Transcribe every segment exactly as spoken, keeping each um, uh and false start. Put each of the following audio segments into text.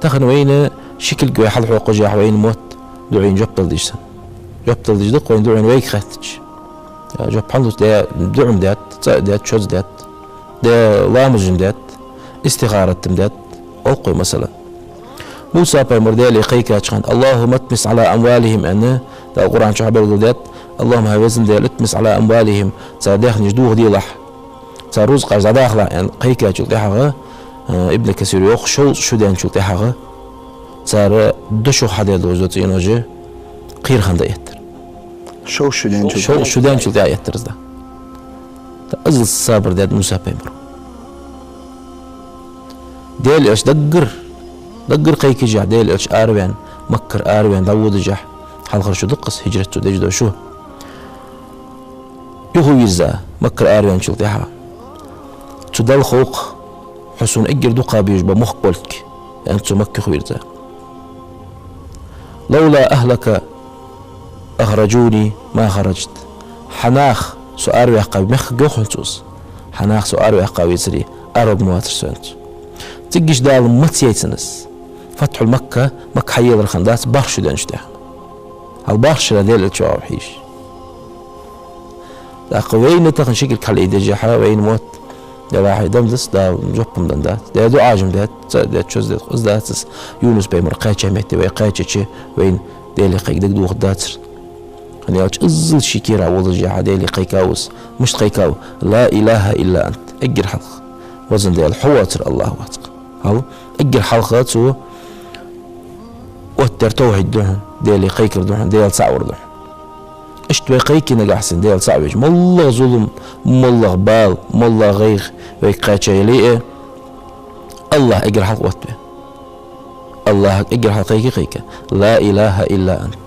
Тахан вайна ши кулг вай хьалхьокхаш яхь вайна мотт дуӀайна жоп дала дезаш санна. Жоп дала дезаш да-кх вайна дуӀайна вайга хаьттача. Жоп хӀана луц, де дуӀа-м даьд, цӀа а даьд, чо а даьд, де ламаз-м даьд, истихарат-м даьд, оал-кх вай, масала. Муса пайхамар Даьлага кхайкача хана: «اللهم اطمس على أموالهم», аьнна, Дала Къуръан чу хьабелгалдаьд: «اللهم», хӀай везан Даьла, «اطمس على أموالهم», цар даьхнаш дохаделахь, цар рузкъаш дӀадахалахь, аьнна, кхайкачул тӀехьагӀа, э, Ибн Касира йоах, шовзткъа шу даьнначул тӀехьагӀа цар дошух хьадаь долаш дола цӀенош кхерах хинна дӀаэттар. Шовзткъа шу даьнначул шовзткъа шу даьнначул тӀехьагӀа эттар из да. ТӀаккха иззал сабар даьд Муса пайхамара. Даьла Элча даггара, даггара кхайкача, Даьла Элча араваьнна, Маккара араваьнна дӀаводача, хьалхара шу да-кх из, хӀижрат цо деш дола шу. Юхавийрза, Маккара араваьнначул тӀехьагӀа: «Цу Далла хов-кх, хьо сона эггара дукха безаш бола мохк болга», аьннад цо Макка юхавийрза. «لولا أهلك أخرجوني ما خرجت». Хьа нах со араваьккха ве-, мехкага йоах хьона цо из. Хьа нах со араваьккха вецаре, араварг ма вацар со, аьннад цо. Цигга иштта Дала маца яйцар из. Фатхьул Макка, Макка хьаелар хиннадац бархӀ шу даьнначул тӀехьагӀа. Хьал бархӀ шера Даьла Элча вагӀар хьийша. ТӀаккха вайна тахан ши кулг хьалъайдеш яхь вайна мотт, Даьла хьай дам дац, Дала жоп-м деннадац. Де дуӀаш-м даьд, цӀа а даьд, чо а даьд, из дац из. Юнус пайхамар кхаьча метте вай кхаьчача, вайна Даьлага кхайка дагадохаргдацар. ХӀана аьлча иззал ший кера волаш яхь Даьлага кхайкав из. Мишта кхайкав? «لا إله إلا أنت». Эггара хьалха: «Везан Даьла, хьо воацар АллахӀ вац-кх». Хьал, эггара хьалха цо оттадаьр тавхьид да хьона, Даьлага кхайкар да хьона, Даьла цаӀ вар да хьона. Иштта вай кхайке нагахьа санна Даьла цаӀ веш, моллагӀа зулам, моллагӀа бала, моллагӀа гӀайгӀа вайга кхаьча яле а, АллахӀ эггара хьалха оттаве. АллахӀага эггара хьалха кхайке кхайка: «لا إله إلا أنت».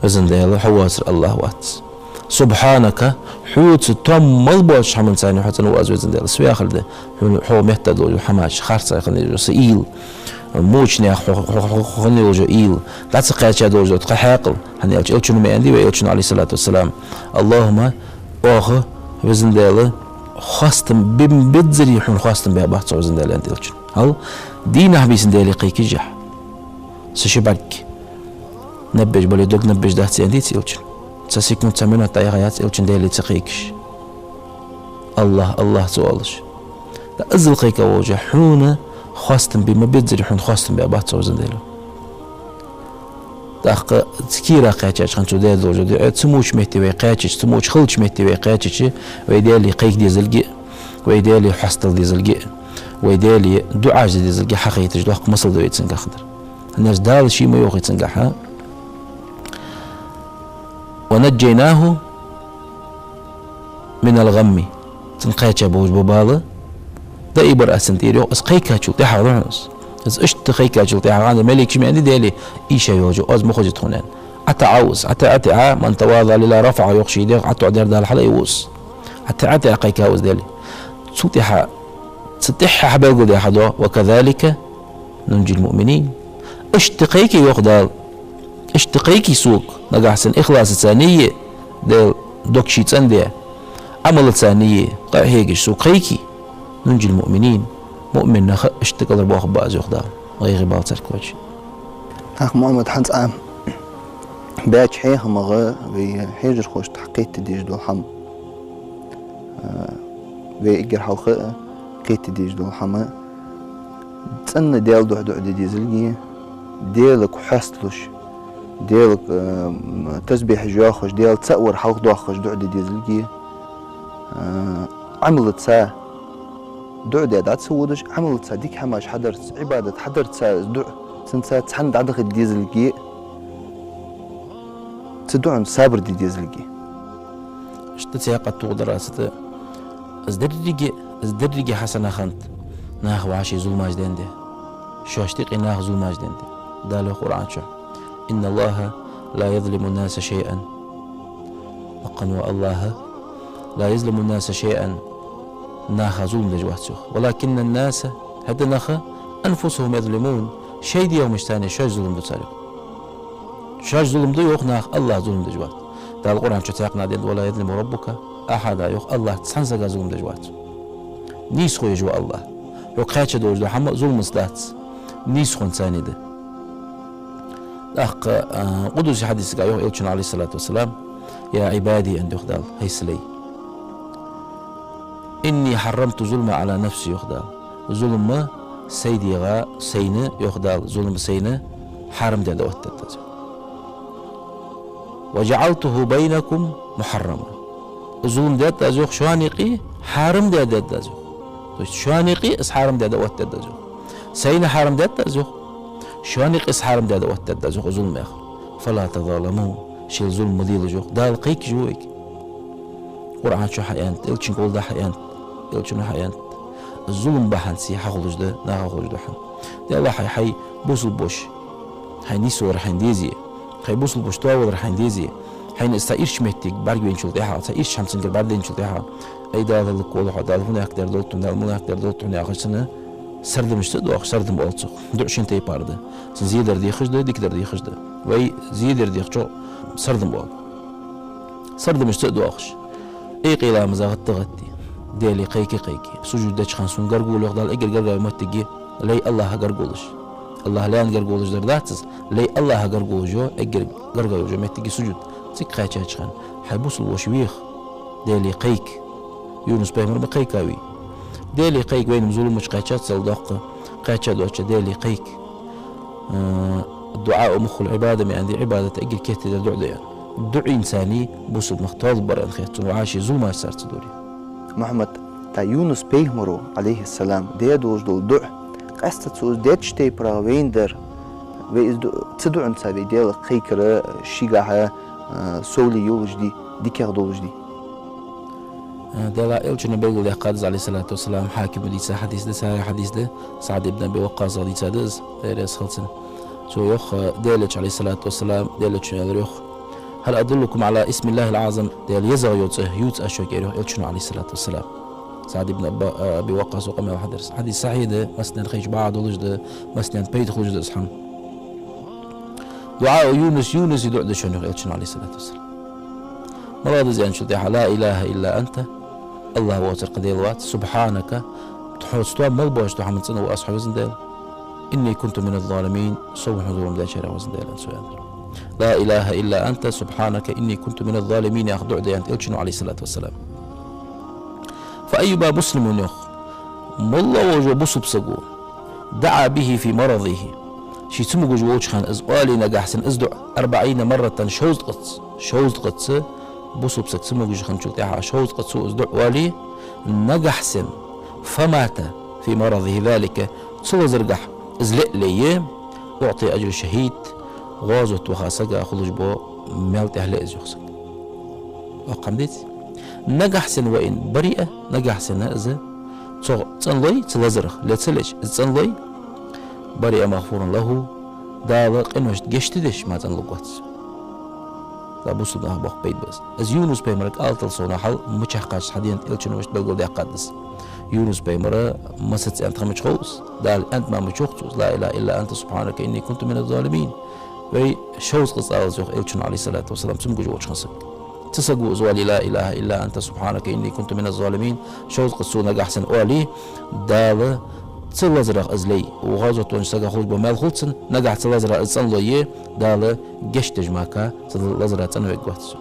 Везан Даьла, хьо воацар АллахӀ вац. «سبحانك», хьоца тоам мел боацача хӀаманца хьо цӀена ва Аз, Везан Даьла, са ваьхалда хьона, хьо метта долаш дола хӀамаш, харцахьа хинна йола са уйла, мученикех хьо, хьо, хьо, хьо хинна йола уйла, дӀа ца кхаьча долаш дола тха хьаькъал, хӀана аьлча Элчано ма аьннадий вай, Элчано, عليه الصلاة والسلام: «اللهم», оаха, Везан Даьла, хоастам бе-, безаре хьона хоастам баь бац со, Везан Даьла, аьннад Элчано. Хьал, дийнахьа бийсан Даьлага кхайкача, са ши бӀарг наб беш бале, дог наб беш дац аьннадий-те Элчано. Цхьа секунд, цхьа минот дӀаяхьа яц Элчано Даьлага ца кхайкаш. АллахӀ, АллахӀ ца оалаш. ТӀаккха иззал кхайка волаш, хьона хоастам бе ма безаре хьона хоастам баь бац со, Везан Даьла. ТӀаккха цу кера кхаьчача хана цо даь долаш дола дуӀа, цу моча метте вай кхаьчача, цу моча хилча метте вай кхаьчача, вай Даьлага кхайка дезалга а, вай Даьлага хьастал дезалга а, вай Даьлага дуӀаш де дезалга а хьахайташ доккха масал да вай цунгахь дар. ХӀана аьлча Дала Ше ма йоахий цунгахьа: «ونجيناه من الغم». Цунна кхаьча болаш бола бала дӀаайбир Аз цунна тӀера, йоах, Аз кхайкачул тӀехьагӀа да хьона из. Из иштта кхайкачул тӀехьагӀа, хӀана аьлча малейкаша ма аьннадий Даьлага: «Ийша йолча оаз ма хозийта хьона», аьнна. ӀотаӀа ва из, ӀотаӀа, ӀотаӀа, «من تواضع لله رفعه», йоах ший дегӀ, ӀотаӀа дер Дала хьалаайву из. ӀотаӀа, ӀотаӀа кхайкав из Даьлага. Цул тӀехьа, цу тӀехьа хьабелгалдаьха да: «وكذلك ننجي المؤمنين». Иштта кхайке, йоах Дала. Иштта кхайке сога, нагахьа санна ихласаца, ният, Даьла дог ший цӀенде, Ӏамалаца ният, къахьегаш сога кхайке, «ننجي المؤمنين», муъмин нах иштта кӀалхарбоахаргба Аз, йоах Дала, гӀайгӀа-бала царга кхоаче. ТӀаккха, Мухьаммад, хӀанз Ӏа баьча хьехамах вай хьежархошта кхетаде дезаш дола хӀама, а, вай эггара хьалха а кхетаде дезаш дола хӀама, цӀена Даьла духьа дуӀа де дезалга, Даьлага хьесталуш, Даьлага, э, тасбихьаш йоахаш, Даьла цаӀ вар хьалхадоахаш дуӀа де дезалга, э, Ӏамалаца дуӀа де дӀа ца водаш, Ӏамалаца дика хӀамаш хьадарца, Ӏибадат хьадарца, дуӀа, цунца цхьана дӀадаха дезалга, цу дуӀанна сабар де дезалга. Иштта цхьаькха тӀа тоха дар аз цу тӀа. Из деррига, из деррига хьасана хиннад наха вӀаший зуламаш денде. Шоашта юкъе наха зуламаш денде. Дала йоах Къуръан чу: «إن الله لا يظلم الناس شيئا». Лакха вола АллахӀ: «لا يظلم الناس شيئا». Наха зулам деш вац, йоах. «ولكن الناس», хӀаьта нах, «أنفسهم يظلمون». Шоай дегӀамашца шоаш зулам ду цар, йоах. Шоаш зулам ду, йоах, наха, АллахӀ зулам деш вац. Дала Къуръан чу цхьаькха а денад: «ولا يظلم ربك أحدا», йоах, АллахӀ цхьан сага зулам деш вац. Нийсхо еш ва АллахӀ. Хьога кхаьча долаш дола хӀама зуламаца дац. нийсхонца цани да. ТӀаккха, а, къудуси хьадисага йоах Элчано, عليه الصلاة والسلام: «يا عبادي», аьнна йоах Дала, хӀай са лай. «إني حرمت الظلم على نفسي», йоах Дала. Зулам сай дегӀа, сайна, йоах Дала, зулам сайна хьарам даьд аз, оттадаьд аз, йоах. «وجعلته بينكم محرما». Зулам даьд аз, йоах, шоана юкъе, хьарам даьд аз, йоах. То есть шоана юкъе аз хьарам даьд, оттадаьд аз, йоах. Сайна хьарам даьд аз, йоах. Шоана юкъе аз хьарам даьд, оттадаьд аз, йоах, зулам, яхаш. «فلا تظالموا», шоайла зулам ма делаш, йоах. Дала кхайкаш ва вайга. Къуръан чу хьааьннад, Элчано гӀолла хьааьннад, Элчано хьааьннад. Зулам бахьанца хьахулаш да, наха хулаш да хьона. Даьла, хьай, хьай бусалба воша хьайна нийсвалар хьайна дезе, хьай бусалба воша тоавалар хьайна дезе, хьайна из цхьа ирча моттиг бӀаргавайначул тӀехьагӀа, цхьа ирча хӀама цунгара бӀаргадайначул тӀехьагӀа, ай, Дала лакхволва хьо, Дала хӀанз яхар дер долда хьона, Дала мунахь дер долда хьона яхаш, цунна сардамашца а доахаш, сардам оал цох. ДуӀа шин тайпара да. Цунна зе дар дехаш да, дика дар дехаш да. Вай зе дар дехачох сардам оал. Сардамашца а доахаш, Ӏийкъе ламаза гӀатта гӀатте, Даьлага кхайка кхайка, сужуд деча хана сона гаргало, йоах Дала, эггара гаргара моттиг я лай АллахӀа гаргалуш. АллахӀ лайна гаргалуш дар дац из, лай АллахӀа гаргалуш я эггара гаргара йола моттиг, сужуд. Цига кхаьчача хана хьай бусалба воша веха, Даьлага кхайка. Юнус пайхамар ма кхайкавий. Даьлага кхайка, вайна-м зулам чу кхаьчад, цул доккха кхаьча доацаш Даьлага кхайка. Э, «الدعاء مخ العبادة» ма аьннадий, Ӏибадата эггара кхетадар дуӀа да аьнна. ДуӀанца цани бусалба нах тоалургбар аьнна хет сона, вӀаши зуламаш царца дора. Мухьаммад, тӀаккха Юнус пайхамаро, عليه السلام, даь долаш дола дуӀа, къаьстта цо из деча тайпара вайна дар, вай из ду-, цу дуӀанца вай Даьлага кхайкар, шийгахьа, э, совле йолаш дий, дикагӀа долаш дий? Э, Даьла Элчано белгалдаьккхад из, عليه الصلاة والسلام, Хьакима дийца хьадис да, сахьихь хьадис да, СаӀд ибн Аби Ваккъаса дийца да из, Даьла раьза хилва цунна. Цо йоах, э, Даьла Элча, عليه الصلاة والسلام, Даьла Элчано аьлар йоах: «هل أدلكم على اسم الله الأعظم؟» Даьла езагӀа йола цӀи ювца аз шоага, аьлар йоах Элчано, عليه الصلاة والسلام. СаӀд ибн Абба-, э, Аби Ваккъаса къамаьл хьадар из. Хьадис сахьихь да, массанена хайча бакъахьа долаш да, массанена пайда хулаш да из хӀама. «دعاء يونس», Юнуса дуӀа да шоана, йоах Элчано, عليه الصلاة والسلام. Мала да из аьнначул тӀехьагӀа: «لا إله إلا أنت», АллахӀ воацар кхы Даьла вац, «سبحانك», тхоца тоам мел боацаш дола хӀаман цӀена ва аз хьо, везан Даьла, «إني كنت من الظالمين», со ва хьона зулам даьчарех, везан Даьла, аьнна цо аьннад. «لا إله إلا أنت سبحانك إني كنت من الظالمين», яха дуӀа да аьннад Элчано, عليه الصلاة والسلام. «فأيما مسلم», йоах, моллагӀа волча бусалба саго, «دعا به في مرضه», ше цамогаш волча хана из оале нагахьа санна из дуӀа, «أربعين مرة», шовзткъаца, шовзткъаца, бусалба саг цамогаш хинначул тӀехьагӀа шовзткъаца из дуӀа оале нагахьа санна, «فمات في مرضه ذلك», цу лазаргахьа из ле а ле, «أعطي أجر الشهيد», гӀазоте ваха сага хулаш бола маьл тӀехьа ле из, йоах, саг. Воккха хӀама деций? Нагахьа санна вайна барий а, нагахьа санна из цох цӀенлой, цу лазарах ле ца леча, из цӀенлой, «برئ مغفورا له», Дала къиношта гешт деш мара цӀенлургвац. Дала бусалба наха боккха пайда ба из. Из Юнус пайхамарга алатал совнахьа мичахьа кхаччалца хьадена Элчано вешта белгалдаьккхад из. Юнус пайхамара масаца аьннад хӀама чу хов из, Дала аьннад мара мича йоах цо из: «لا إله إلا أنت سبحانك إني كنت من الظالمين». Вай шовзткъаца алалца, йоах Элчано, عليه الصلاة والسلام, цамогаш волча хана саг. Цу саго из оале: «لا إله إلا أنت سبحانك إني كنت من الظالمين», шовзткъаца цо нагахьа санна оале, Дала цу лазарах из ле, гӀазоте веннача сага хулаш бола маьл хул цунна, нагахьа цу лазарах из цӀенлой, Дала гешт деш мара цу лазарах цӀенвергвац цо.